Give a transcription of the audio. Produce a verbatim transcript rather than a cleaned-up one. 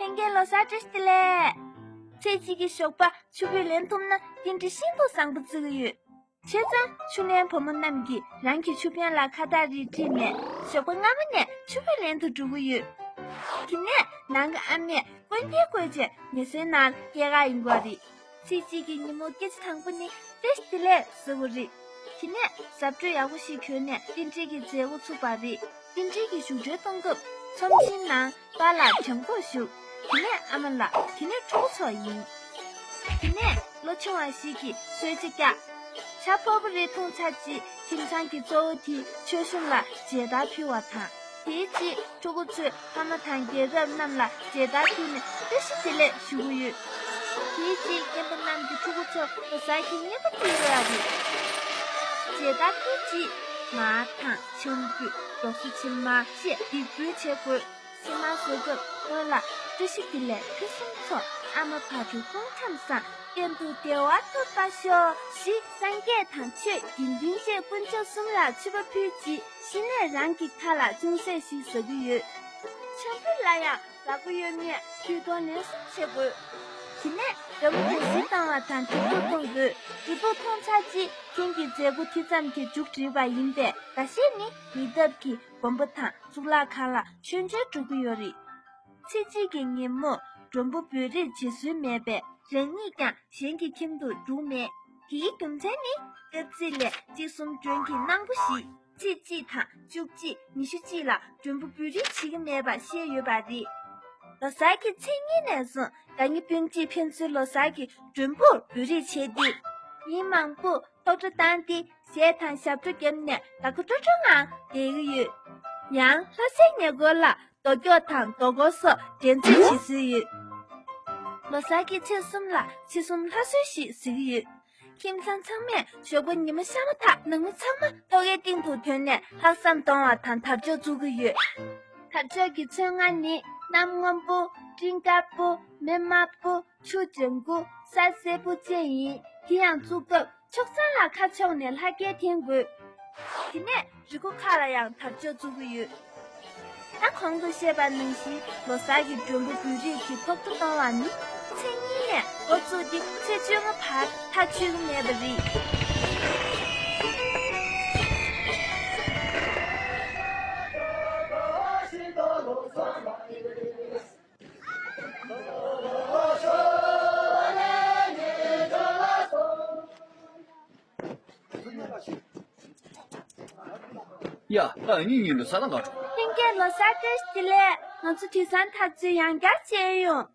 ལྷན་རྒྱས་ལོ་གསར་བཀྲ་ཤིས་བདེ་ལེགས། ཚེ་གཅིག་གི་ཞོགས་པ་ཆུ་བོས་ལེན་ཐུབ་ན་རྟེན་འབྲེལ་ཤིན་ཏུ་བཟང་པོ་བརྩི་གི་ཡོད། བྱས་ཙང་ཆུ་ལེན་བུ་མོ་རྣམས་ཀྱིས་རང་གི་ཆུ་དཔོན་ལ་ཁ་བཏགས་རེ་བྲིས་ནས་ཞོགས་པ་སྔ་མོ་ནས་ཆུ་བོས་ལེན་དུ་འགྲོ་གི་ཡོད། དེ་ནས་ནང་གི་ཨ་མས་དཀོན་དཀྱིལ་བཀོད་བྱས་ངལ་གསོའི་ནང་སྐྱེལ་ག་ཡོང་གི་རེད། ཚེས་གཅིག་གི་ཉིན་མོ་སྐད་ཆ་དང་པོ་ནི་བཀྲ་ཤིས་བདེ་ལེགས་ཟེར་བ་རེད། དེ་ནས་གཟབ་སྤྲོས་ཡག་པོ་ཞིག་གྱོན་ནས་རྟེན་འབྲེལ་གྱི་མཛད་སྒོ་ཚུགས་པ་རེད། རྟེན་འབྲེལ་གྱི་བཞུགས་གྲལ་གཏོང་སྐབས་ཚོམས་ཆེན་ནང་པཱ་ལགས་བྱང་ཁོག་བཞུགས། དེ་ནས་ཨ་མ་ལགས། དེ་ནས་ཕྲུ་གུ་ཚོ་ཡིན། དེ་ནས་ལོ་ཆུང་བ་ཞིག་གིས་གསོལ་ཇ་བཀྱག་ཇ་ཕོར་པ་རེ་འཐུང་ཚར་རྗེས་ཁྱིམ་ཚང་གི་གཙོ་བོ་དེས་མཆོད་གཤོམ་ལ་མཇལ་དར་ཕུལ་བ་དང་། དེའི་རྗེས་ཕྲུ་གུ་ཚོས་ཕ་མ་དང་རྒན་རབས་རྣམས་ལ་མཇལ་དར་ཕུལ་ནས་བཀྲ་ཤིས་བདེ་ལེགས་ཞུ་གི་ཡོད། དེའི་རྗེས་རྒན་པ་རྣམས་ཀྱིས་ཕྲུ་གུ་ཚོར་ལོ་གསར་གྱི་རྔན་པ་སྤྲད་ཡོད་རེད། མཇལ་དར་ཕུལ་རྗེས་མར་ཐང་ཆང་ཕུད་རྡོག་རྩ་ཕྱེ་མར་བཅས་འདེགས་འབུལ་བྱེད་དགོས། ཕྱེ་མར་བཟོ་སྐབས་སྔོན་ལ་བཀྲ་ཤིས་བདེ་ལེགས་ཕུན་སུམ་ཚོགས། ཨ་མ་བག་དྲོ་སྐུ་ཁམས་བཟང་། གཏན་དུ་བདེ་བ་ཐོབ་པར་ཤོག་ཞེས་སངས་རྒྱས་དང་ཆོས་དགེ་འདུན་བཅས་དཀོན་མཆོག་གསུམ་ལ་མཆོད་པ་ཕུལ་རྗེས་གཞི་ནས་རང་གི་ཁ་ལ་ཅུང་ཟད་ཞིག་ཟ་གི་ཡོད། ཆང་ཕུད་ལ་ཡང་ལག་པ་གཡོན་མས་དུས་ཐུང་ལན་གསུམ་བྱེད་དགོས། དེ་ནས་འདྲ་མོ་གུང་སེང་བཏང་བ་དང་དུས་འཁོར་གཏོང་དགོས། འབྲུ་ཐོག་འཐུང་ཚར་རྗེས་ཁྱེད་ཀྱི་མཛད་སྒོ་དེ་ཙམ་གྱིས་མཇུག་བསྒྲིལ་བ་ཡིན་པས། ཟླ་ཤས་ནི་ཉེ་འདབས་ཀྱི་དགོན་པ་དང་གཙུག་ལག་ཁང་ལ་མཆོད་མཇལ་འགྲོ་གི་ཡོད་རེད། ཚེས་གཅིག་གི་ཉིན་མོ་མགྲོན་པོ་བོད་རིགས་རྗེས་སུ་མེད་པས་རང་ཉིད་ཀྱང་གཞན་གྱི་ཁྱིམ་དུ་འགྲོ་མེད། དེའི་རྒྱུ་མཚན་ནི་སྐབས་ཚིགས་ལས་གཅིག་གསུམ་མགྲོན་གྱི་གནང་པོ་བཞི། ཚེས་གཅིག་དང་བཅུ་གཅིག་ཉི་ཤུ་གཅིག་ལ་མགྲོན་པོ་འབུལ་རེས་བྱེད་ཀྱི་མེད་པ་བཤད་ཡོད་པ་རེད། ལོ་གསར་གྱི་མཚན་ཉིན་ནས་བཟུང་དགའ་ཉེ་སྤུན་མཆེད་ཕན་ཚུན་ལོ་གསར་གྱི་མགྲོན་པོར་འབུལ་རེས་བྱས་ཏེ། ཉིན་མང་པོ་ཐོག་ཁྲོ་བཏང་སྟེ་གཞས་དང་ཞབས་བྲོ་བརྒྱབ་ནས་དགའ་དགའ་སྤྲོ་སྤྲོ་ངང་བསྡད་ཀྱི་ཡོད། ཡང་ལྷ་སའི་ཉེ་འཁོར་ལ་རྡོ་སྐྱོགས་དང་རྡོ་སྐོར་སོགས་འགྲན་རྩོད་བྱེད་སྲོལ་ཡོད། ལོ་གསར་གྱི་ཚེས་གསུམ་ལ་ཚེས་གསུམ་ལྷ་གསོལ་ཞེས་ཟེར་གྱི་ཡོད། ཁྱིམ་ཚང་ཚང་མས་ཞོགས་པ་ཉི་མ་ཤར་མ་ཐག་ནང་མི་ཚང་མ་ཐོག་ཁའི་སྟེང་དུ་ཐོན་ནས་ལྷག་བསམ་གཏོང་བ་དང་དར་ལྕོག་བཙུགས་ཀྱི་ཡོད། དར་ལྕོག་གི་ཚོན་རྔ་ནི་གནམ་སྔོན་པོ། སྤྲིན་དཀར་པོ། མེ་དམར་པོ། ཆུ་ལྗང་གུ། ས་སེར་པོ་བཅས་ཡིན། དེ་ཡང་བཙུགས་སྐབས་ཕྱོགས་མཚམས་ལ་ཁ་ཕྱོགས་ནས་ལྷ་སྐལ་འཐེན་དགོས། དེ་ནས་རི་མགོ་ཁག་ལ་ཡང་དར་ལྕོག་བཙུགས་ཀྱི་ཡོད། ད་གོང་དུ་བཤད་པ་ནང་བཞིན་ལོ་གསར་གྱི་མགྲོན་པོ་འབུལ་རེས་ཀྱི་ཐོག་ཁྲོ་གཏོང་བ་ནི་ཚེས་གཉིས་ནས་འགོ་བཙུགས་ཏེ་ཚེས་བཅོ་ལྔ་བར་མཐའ་ཆོད་ཀྱི་མེད་པ་རེད། ཡ། ད་ཨ་ནི་ཉིན་ལོ་གསར་དང་དགའ་སྤྲོ། ལྷན་རྒྱས་ལོ་གསར་བཀྲ་ཤིས་བདེ་ལེགས། ང་ཚོ་དུས་སང་འཐབ་རྩོད་ཡང་བསྐྱར་བྱེད་ཡོང་།